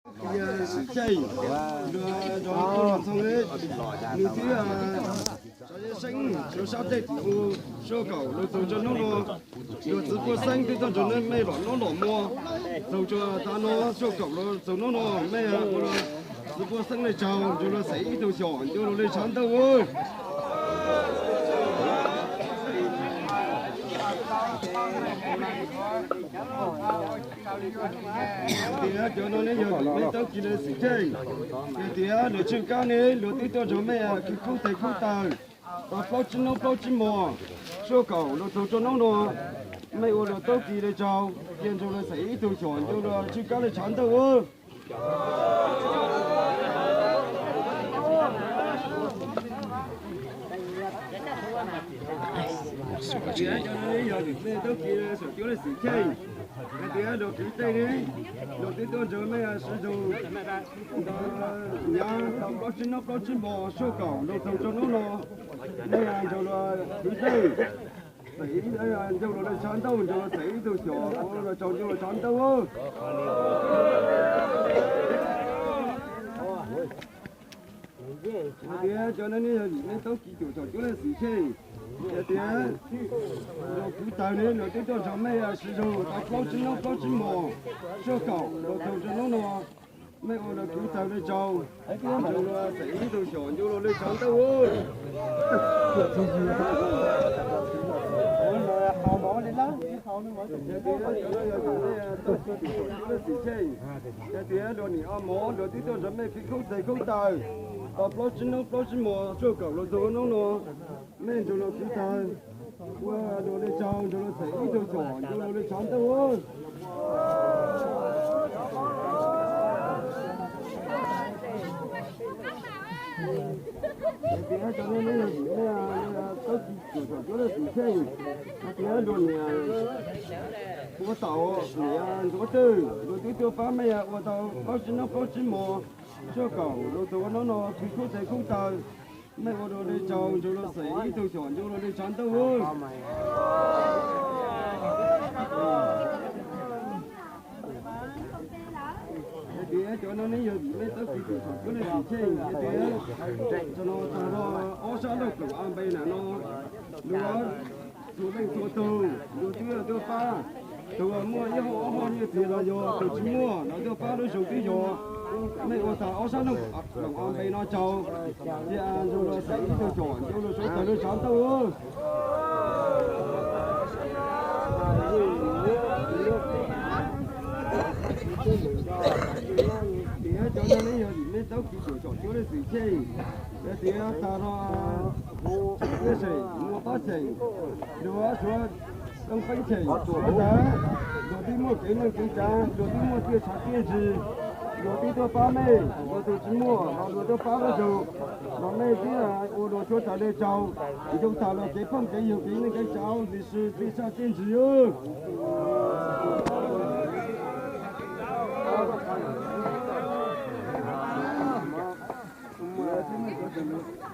Xwm Cheej, luag zos Txooj Ntxoo, nws twb tso yej seeb rau sab teg tim u, suav kaum luag txug tso hnub no, luag txiv puj xeeb twb tuaj nrog mej los noj los muag, txug tso tav no, suav kaum luag txug hnub no, mej ua luag txiv puj xeeb le tsaug, nrug luag xeem ib tug xyom, ncu luag le tshav ntawj ua. Tias cov no ne yog mej tau kis le Xwm Cheej, yog tias luag tswj kab ne luag twb tuaj nrog mej khwv khub teg khub taw tau plaub tsib hnub plaub tsib hmos, suav kaum luag txug tso hnub no, mej ua luag tau kis le tsaug, cia nrug luag xeem ib tug xyom, ncu luag tswj kab le tshav ntawj ua. Tias cov no ne yog mej tau kis le Xwm Cheej, yog tias luag khwv teg ne luag twb tuaj nrog mej sib zug nyav tau plaub tsib hnub plaub tsib hmos, suav kaum luag txug tso hnub no, mej nrug luag khwv teg, ncu luag le tshav ntawj, nrug luag xeem ib tug xyom, ua luag tsaug, ncu luag tshav ntawj ua. Tias cov no ne yog mej tau kis cuam xyom cuab leej Xwm Cheej, yog tias luag khwv tag ne luag twb tuaj nrog mej sib zug tau plaub tsib hnub plaub tsib hmos, suav kaum luag txug tso hnub no, mej ua luag khwv tag le tsaug, nrug luag xeem ib tug xyom, ncu luag le tshav ntawj ua. Yog tias luag nim a mov luag twb tuaj nrog mej khwv khub teg khub taw tau plaub tsib hnub plaub tsib hmos, suav kaum luag txug hnub no, mej nrug luag khwv tag, ua luag le tsaug, nrug luag xeem ib tug xyom, ncu luag le tshav ntawj ua. Tias cov no ne yog mej tau kis cuam xyom cuab leej Xwm Cheej, hais tias luag niam ua tau niam ntxuav twg, luag twb tuaj pab mej ua tau plaub tsib hnub plaub tsib hmos, suav kaum luag txug hnub no khwv khub teg khub taw, mej ua luag le tsaug, nrug luag xeem ib tug xyom, ncu luag le tshav ntawj ua. Hais tias cov no ne yog mej tau kis cuam xyom cuab leej Xwm Cheej, hais tias txog no tag no ob sab laug ploom a npe na no, luag txhua leej txhua tug luag twb tuaj pab, tug muaj ib hom ob hom nyiaj txiag los yog, tug tsis muaj los tuaj pab lub zoo twb yog. Mej ua tag ob sab laug ploom a npe no tsaug, cia nrug luag xeem ib tug xyom, ncu luag suav tag le tshav ntawj ua. Tias cov no ne yog mej tau kis cuam xyom cuab leej Xwm Cheej, yog tias tag no Txiaj Seem muaj pab cheem, luag suav Tooj Peeb cheem, luag twb muaj kev neej kev tsav, luag twb muaj txiaj tshav txiaj ntsig, luag twb tuaj pab mej, luag tug tsis muaj los luag tuaj pab lub zoo, los mej twb ua luag suav tag le tsaug, ncu tag luag kev phooj kev ywg kev neej kev tsav, txi si txiaj tshav txiaj ntsig.